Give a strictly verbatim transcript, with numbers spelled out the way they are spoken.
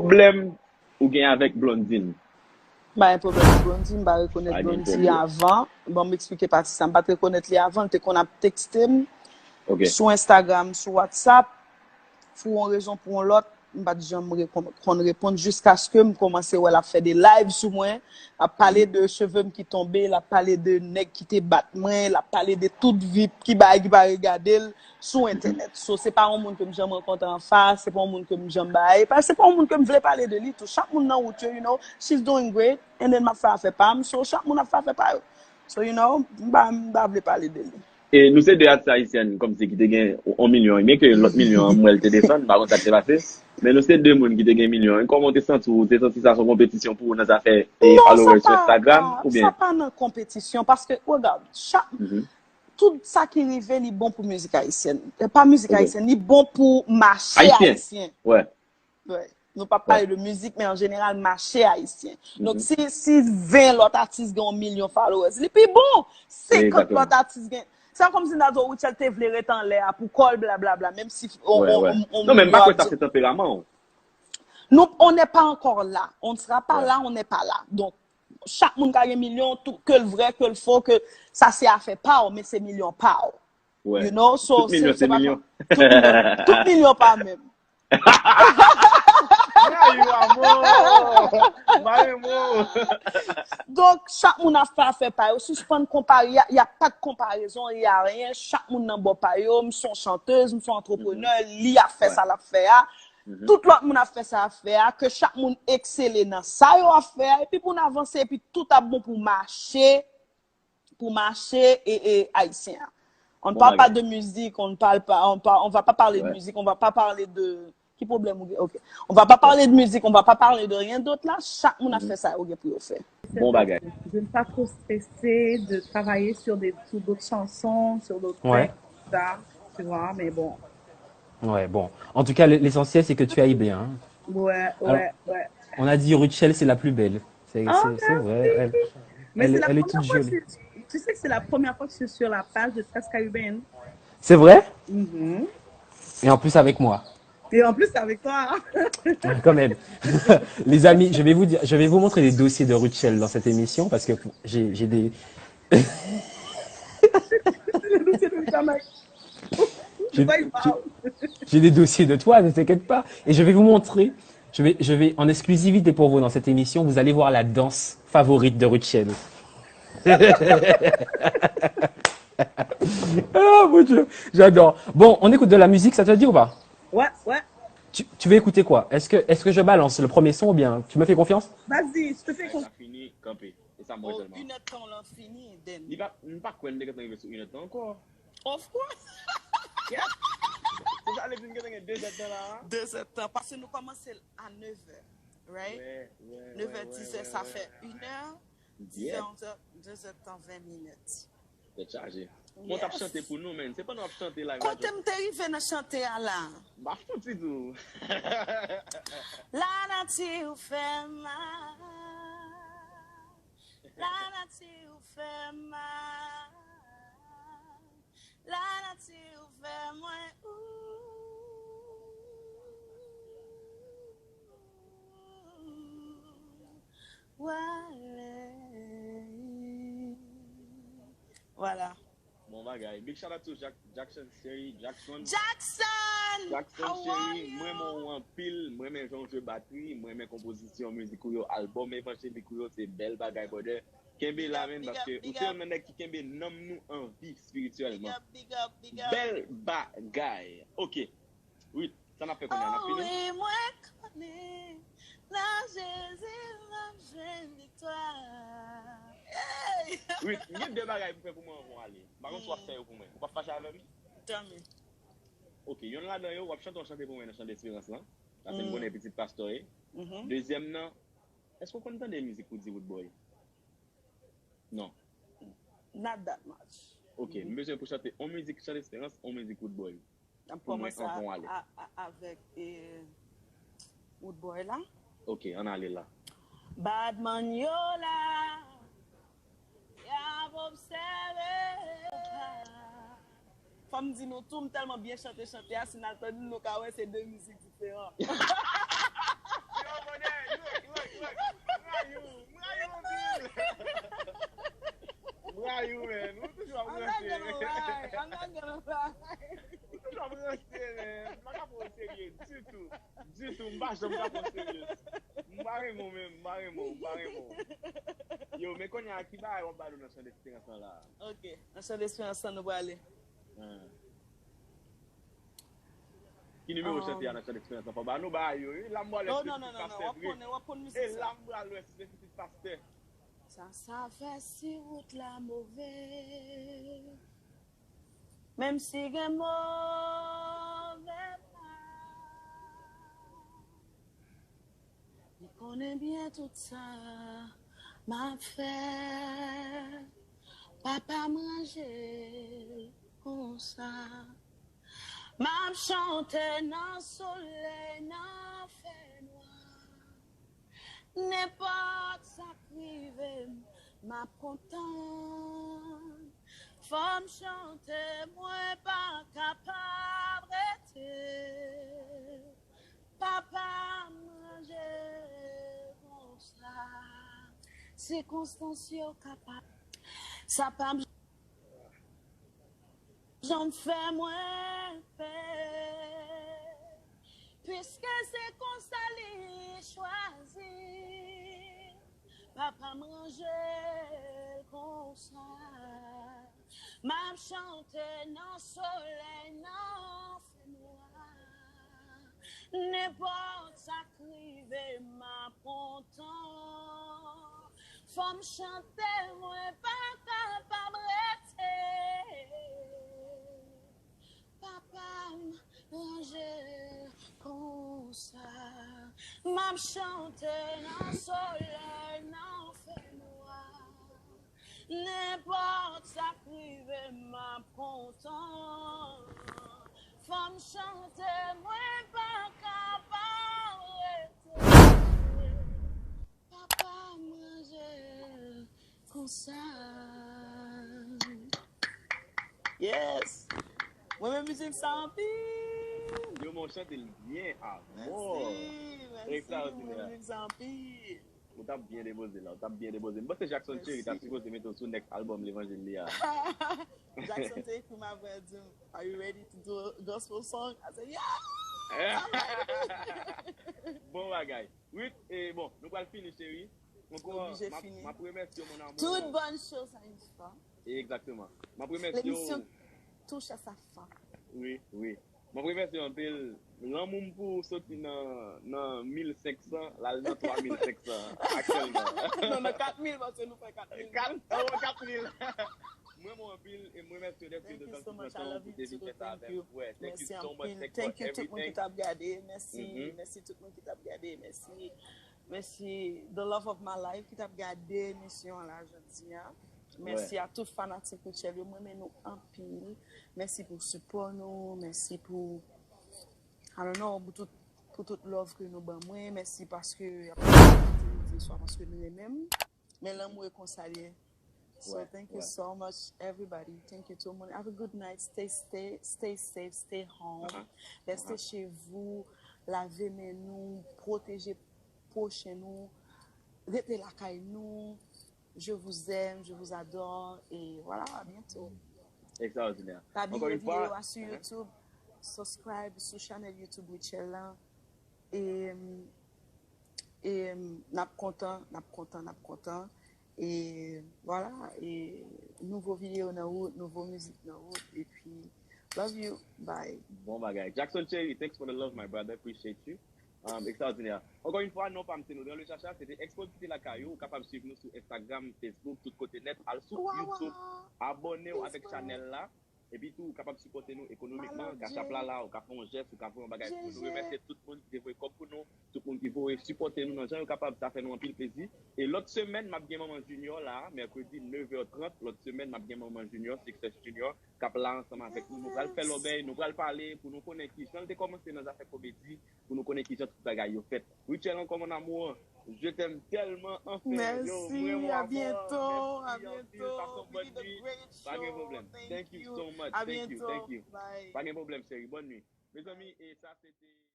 pwoblèm ou gen avèk Blondine? M pa gen pwoblèm ak Blondie, m pa rekonèt Blondie avan. Bon, m eksplike pati sa. M pa t rekonèt li avan, l te konn ap tekste m sou Instagram, sou WhatsApp, pou yon rezon, pou yon lòt, m pa t janm konn reponn jiskaske m kòmanse wè l ap fè de live sou mwen, ap pale de cheve m ki tonbe, l ap pale de nèg ki te bat mwen, l ap pale de tout vi ki bagay ki pa regade l sou entènèt. So, se pa yon moun ke m janm rankontre anfas, se pa yon moun ke m janm bay, pa, se pa yon moun ke m vle pale de li tou. Chak moun nan wout yo, you know, she's doing great, and then m ap fè afè pa m, so chak moun ap fè afè pa yo. So, you know, m pa, m pa vle pale de li. E nou se de atis ayisyèn kòmsi ki te gen yon milyon, byen ke lòt milyon an m wè l te desann, m pa konn sa k te pase. Men nou se de moun ki te gen milyon. Kòman w te santi w? Ou te santi sa se yon konpetisyon pou ou nan zafè e followers sou Instagram oubyen? Sa pa nan konpetisyon, paske, regard, chak, tout sa ki rive, li bon pou mizik ayisyèn. E pa mizik ayisyèn, li bon pou mache ayisyen. Wi. Nou p ap pale de mizik, men an jeneral, mache ayisyen. Donk, si, si ven lòt atis gen yon milyon followers, li pi bon! Senkant lòt atis gen. Se kòmsi n ta di w Rutshelle te vle ret anlè a pou kò l, blablabla, menm si on, on, on, on milyon ap di. Non, men m pa kwè sa se tanperaman w. Nou, on n'est pas encore là. On ne sera pas là, on n'est pas là. Donk, chak moun ka gen milyon, tou, ke l vrè, ke l fo, ke sa se afè pa w, men se milyon pa w. You know, so, se, se pa tout milyon, tout milyon pa menm. Mayi amò! Mayi mo! Donk, chak moun ap fè afè pa yo. Sispann konpare, y a, y a pas de comparaison, y a rien. Chak moun nan bò pa yo. M se yon chantez, m se yon antreprenè, li ap fè sa l ap fè a. Tout lòt moun ap fè sa y ap fè a. Ke chak moun eksele nan sa yo ap fè a. Epi pou n avanse, epi tout ap bon pou mache. Pou mache e, e ayisyen an. On ne parle pas de musique, on ne parle pas, on, par- on va pas parler de musique, on va pas parler de. Ki pwoblèm ou gen? Ok. On va pas parler de musique, on va pas parler de rien d'autre là. Chak moun ap fè sa yo gen pou yo fè. Bon bagay. Je ne pas trop stressé de travailler sur des, sur d'autres chansons, sur d'autres textes, ça, tu vois, mais bon. Ouais, bon. En tout cas, l'essentiel, c'est que tu ailles bien. Hein. Ouais, ouais, ouais. On a dit Rutshelle, c'est la plus belle. C'est oh, c'est vrai. Elle, mais elle, c'est la elle est toute jolie. Tu sais que c'est la première fois que je suis sur la page de Trans Caribbean. C'est vrai? Mm -hmm. Et en plus avec moi. Et en plus avec toi. Quand même. Les amis, je vais vous dire, je vais vous montrer les dossiers de Rutshelle dans cette émission parce que j'ai des. J'ai des dossiers de toi, ne t'inquiète pas. Et je vais vous montrer, je vais, je vais en exclusivité pour vous dans cette émission, vous allez voir la danse favorite de Rutshelle. Oh mon Dieu, j'adore. Bon, on écoute de la musique, ça te dit ou pas? Ouais, ouais. Tu, tu veux écouter quoi? Est-ce que, est-ce que je balance le premier son ou bien tu me fais confiance? Vas-y, je te fais confiance. Fini, kanpe. E sa m wè sèlman. Oh, inèdtan lan fini, then. Li pa, m pa kwè n te gentan rive sou inèdtan ankò. Of course! Yeah! Se sa vle di n gentan gen dezèdtan la a? Dezèdtan, paske nou kòmanse l a nevè, right? Wè, wè, wè. Nevè, dizè, sa fè inè, dizè, onzè, dezèdtan, ven minit. Tèt chaje. Mwen t ap chante pou nou, men se pandan w ap chante live la. Kote m te rive nan chante a la? M pa fouti di w. Lanati ou fè mal. Lanati ou fè mal. Lanati ou fè mwen ou. Wale. Vwala. Bon bagay. Big shout out to Jack, Jackson Sherry, Jackson. Jackson! Jackson Sherry, mwen renmen w anpil. Mwen renmen jan w jwe batri. Mwen renmen konpozisyon mizik ou yo, albòm evanjelik ou yo. Se bèl bagay, brother. Kenbe la, man, paske ou se youn nan nèg ki kenbe nanm nou an vi espirityèlman. Big up, big up, big up. Bèl bagay. Ok. Wi, sa n ap fè kounye a, n ap fini? Oh wi, mwen konnen nan Jezi m ap jwenn viktwa. Hey! Wi, m gen de bagay pou fè pou mwen anvan w ale. M pa konn si w ap fè yo pou mwen. Ou p ap fache avè m? Tell me. Ok, yonn ladan yo, w ap chante yon chante pou mwen nan chan desperans lan. Paske m konnen pitit pastè w ye. Dezyèm nan, èske w konn tande mizik Roody Roodboy? Non. Not that much. Ok, m bezwen pou chante on mizik Chan Desperans, on mizik Roodboy. N ap kòmanse avèk Roodboy la. Ok, ann ale la. Badman yo la, y ap obsève. Fò m di nou tou, m tèlman byen chante chante a, si n al tande l, nou ka wè se de mizik diferan. M pa janm ka pran serye. M pa renmen w menm, m pa renmen w, m pa renmen w. Yo, men kounye a, ki bagay w ap ba nou nan Chan Desperans lan la? Ok, nan Chan Desperans lan nou prale. Ki nimewo chante a nan Chan Desperans lan? Fò ba nou ba yo, wi. Lam bwalè se pitit pastè vre. E lam bwalè se pitit pastè. Sa, sa fè si wout la move. Menm si gen move pa, li konnen byen tout sa m ap fè. Papa m ranje l konsa. M ap chante nan solèy, nan fènwa. Nenpòt sa k rive m, m ap kontan. Fò m chante, mwen pa kapab rete. Papa m ranje konsa. Sikonstans yo kapab. Sa pa m janm fè mwen pè, piske se konsa li chwazi. Papa m ranje l konsa. M ap chante nan solèy, nan fènwa. Nenpòt sa k rive, m ap kontan. Fò m chante, mwen pa kapab rete. Papa m ranje konsa. M ap chante nan solèy, nan fènwa. Nenpòt sa k rive, m ap kontan. Fò m chante, mwen pa kapab rete. Papa m ranje konsa. Yes. Mwen renmen mizik sa anpil. Yo, men w chante l byen amò. Mèsi, mèsi. Mwen renmen mizik sa anpil. Ou t ap byen depoze la, ou t ap byen depoze. M panse Jackson Cherry t ap sipoze mete w sou next album Levanjil li a. Jackson te ekri m apre, di m, "Are you ready to do a gospel song?" I said, "Yeah, I'm ready." Bon bagay. Ruth, e bon, nou pral fini, cheri. Ankò, m ap remèsye w, mon amour. Toute bonne chose a une fin. Egzakteman. M ap remèsye w. L'émission touche à sa fin. Wi, wi. M ap remèsye w anpil. Lanmou m pou ou soti nan, nan mil senk san, l al nan twa mil senk san aktyèlman. Non, nan kat mil, paske nou fè kat mil. Kat, oh, kat mil. M renmen w anpil e m remèsye w dèske w te pran tan w pou te vin fè sa avè m. Thank you so much. I love you too. Thank you. Mèsi anpil. Thank you tout moun ki t ap gade. Mèsi. Mèsi tout moun ki t ap gade. Mèsi. Mèsi the love of my life ki t ap gade emisyon an la jodi a. Mèsi a tout fanatik Rutshelle yo. M renmen nou anpil. Mèsi pou sipò nou. Mèsi pou, I don't know, pou tout, pou tout love ke nou ban mwen. Mèsi paske y ap swa paske nou renmen m. Men lanmou e konsa l ye. So thank you so much, everybody. Thank you tout moun. Have a good night. Stay, stay, stay safe, stay home. Restez chez vous. Lave men nou, pwoteje pwochen nou, rete lakay nou. Je vous aime, je vous adore, et voilà, à bientôt. Extraordinaire. Pa bliye videyo a sou YouTube, subscribe sou chanèl YouTube Rutshelle la. E, e n ap kontan, n ap kontan, n ap kontan. E voilà, e nouvo videyo nan wout, nouvo mizik nan wout, epi love you, bye. Bon bagay. Jackson Cherry, thanks for the love, my brother. Appreciate you. Um, extraordinaire. Encore une fois, non pa m se Nodran Le Chacha, se te Expo Kite Lakay Ou. Ou kapab swiv nou sou Instagram, Facebook, tout kote nèt. Al sou YouTube, abòne w avèk chanèl la. Epi tou, ou kapab sipòte nou ekonomikman. Cash App la la, ou ka fè yon jès, ou ka voye yon bagay pou nou. Nou remèsye tout moun ki te voye kòb pou nou, tout moun ki voye sipòte nou nan jan yo kapab, sa fè nou anpil plezi. E lòt semèn, m ap gen Manman Junior la, mèkredi, nèf è trant. Lòt semèn, m ap gen Manman Junior, Success Junior, k ap la ansanm avèk nou. Nou pral fè lòbèy, nou pral pale pou nou konnen ki jan l te kòmanse nan zafè komedi, pou nou konnen ki jan tout bagay yo fèt. Rutshelle, encore mon amour, je t'aime tellement, enfin. Yo, m renmen w ankò. Mèsi, à bientôt, à bientôt. Pase yon bòn nwit. Pa gen pwoblèm. Thank you so much. Thank you, thank you. Pa gen pwoblèm, cheri. Bòn nwit. Mezanmi, e sa se te